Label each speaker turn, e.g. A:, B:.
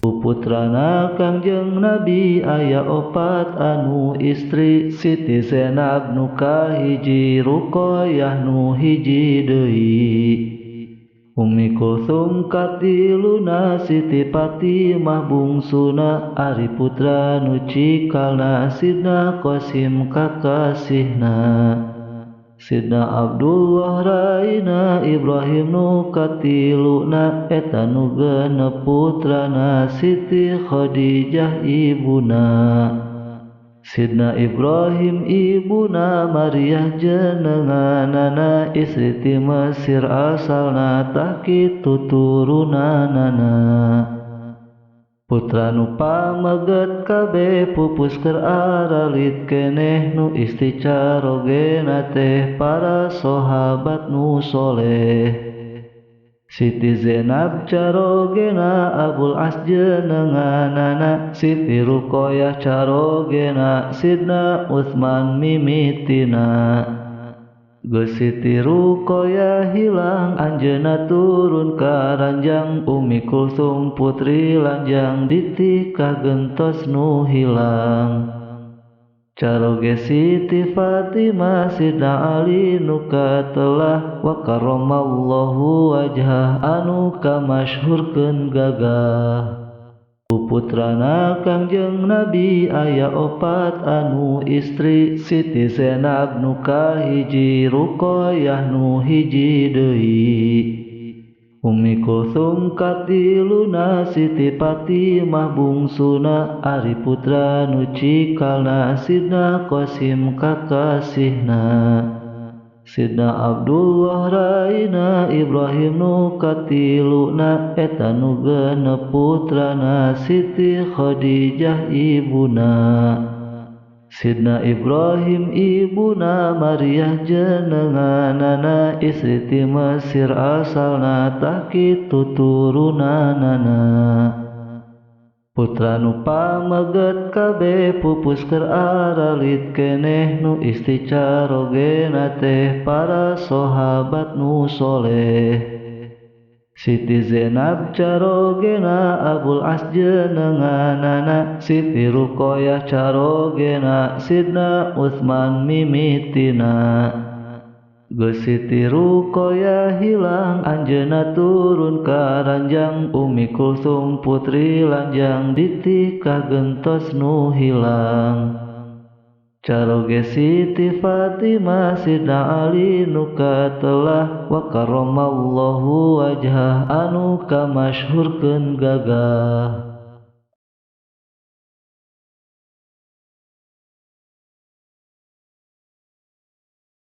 A: Putrana Kangjeng Nabi aya opat anu istri Siti Zainab nu kahiji Ruqayyah nu hiji deui Ummi Kulsum katiluna Siti Fatimah bungsuna ari putra nu cikalna Sidna Qasim kakasihna Sidna Abdullah raina Ibrahim nu katiluna eta nu genep putrana Siti Khadijah ibuna Sidna Ibrahim ibuna Maryah jenenganana istri ti Mesir asalna tah kitu turunanana Putra nu pameget kabeh pupus keur aralit keneh nu istri carogena teh para sahabat nu soleh Siti Zainab carogena Abul As jenenganana Siti Ruqayyah carogena Sidna Utsman mimitina Geus Siti Ruqayyah hilang anjeunna turun ka ranjang Ummi Kulsum putri lanjang ditikah gentos nu hilang Caroge Siti Fatimah Sidna Ali nu katelah wa karramallahu wajhah anu kamasyhurkeun gagah Putrana Kangjeng Nabi aya opat anu istri Siti Zainab nu kahiji Ruqayyah nu hiji deui Ummi Kulsum katiluna Siti Fatimah bungsuna ari putra nu cikalna Sidna Qasim kakasihna Sidna Abdullah raina Ibrahim nu katiluna eta nu genep putrana Siti Khadijah ibuna Sidna Ibrahim ibuna Maryah jenenganana istri ti Mesir asalna tah kitu turunanana Putra nu pameget kabeh pupus keur aralit keneh nu istri carogena teh para sahabat nu soleh Siti Zainab carogena Abul As jenenganana Siti Ruqayyah carogena Sidna Utsman mimitina Geus Siti Ruqayyah hilang anjeunna turun ka ranjang Ummi Kulsum putri lanjang ditikah gentos nu hilang Caroge Siti Fatimah Sidna Ali nu katelah wa karramallahu wajhah anu kamasyhurkeun gagah.